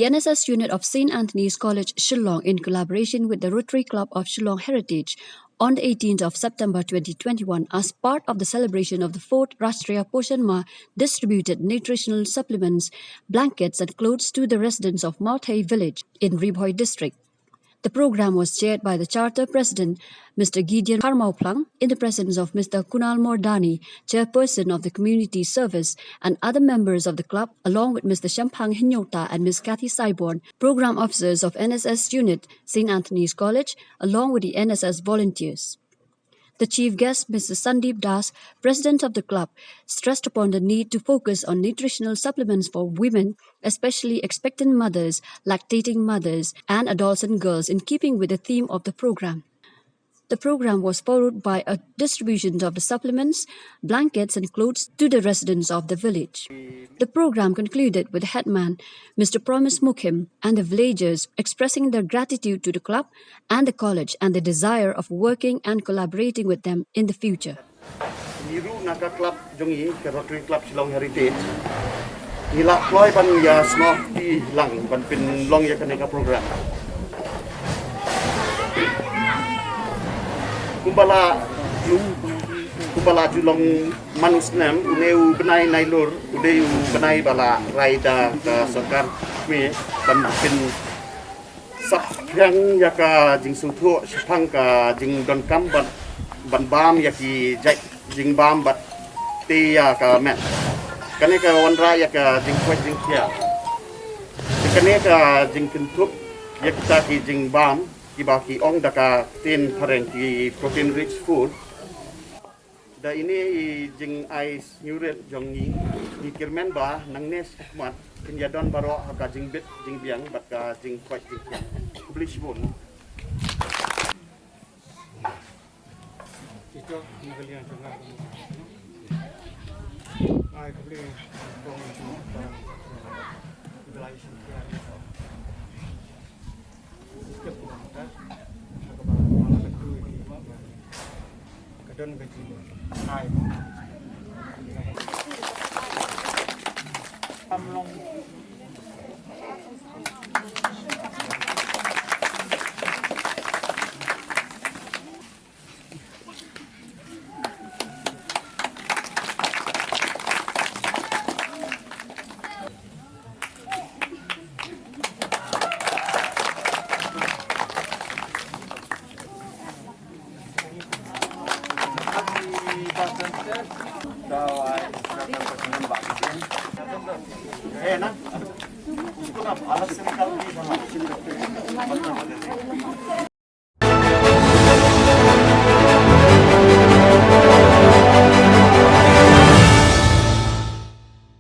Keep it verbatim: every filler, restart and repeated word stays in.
N S S unit of Saint Anthony's College, Shillong, in collaboration with the Rotary Club of Shillong Heritage, on the eighteenth of September twenty twenty-one, as part of the celebration of the fourth Rashtriya Poshan Maah, distributed nutritional supplements, blankets, and clothes to the residents of Mawthei village in Ri Bhoi district. The program was chaired by the Charter President, Mister Gideon Kharmauplang, in the presence of Mister Kunal Mordani, Chairperson of the Community Service, and other members of the club, along with Mister Shemphang Hynñiewta and Miss Kathy Saiborn, program officers of N S S unit, Saint Anthony's College, along with the N S S volunteers. The chief guest, Mister Sandeep Das, president of the club, stressed upon the need to focus on nutritional supplements for women, especially expectant mothers, lactating mothers, and adolescent girls, in keeping with the theme of the program. The program was followed by a distribution of the supplements, blankets, and clothes to the residents of the village. The program concluded with the headman, Mister Promise Mukhim, and the villagers expressing their gratitude to the club and the college and the desire of working and collaborating with them in the future. Ngi ruh na ka club jong ngi, ka Rotary Club Shillong Heritage, ngi la kloi ban ïa sngewthuh lang ban pynlong ïa kane ka program. Kumba la ju, kumba la ju long man u snem, une u bnai Nailur u dei u bnai ba la rai da ka sorkar me ban pyn sap pyrshang ïa ka jingsngewthuh shaphang ka jingdonkam ban, ban bam ïa ki jait jingbam bad te ïa ka met. Kane ka wanrah ïa ka jingkoit jingkhiah. Kane ka jingkynthup ïa kita ki jingbam kiba ki ong da ka ktien phareng ki protein rich food. Da ine i jingai sngewrit jong ngi, ngi kyrmen ba nangne shakhmat kin ïa don baroh ha ka jingbit jingbiang bad ka jingkoit jingkhiah. Khublei shibun.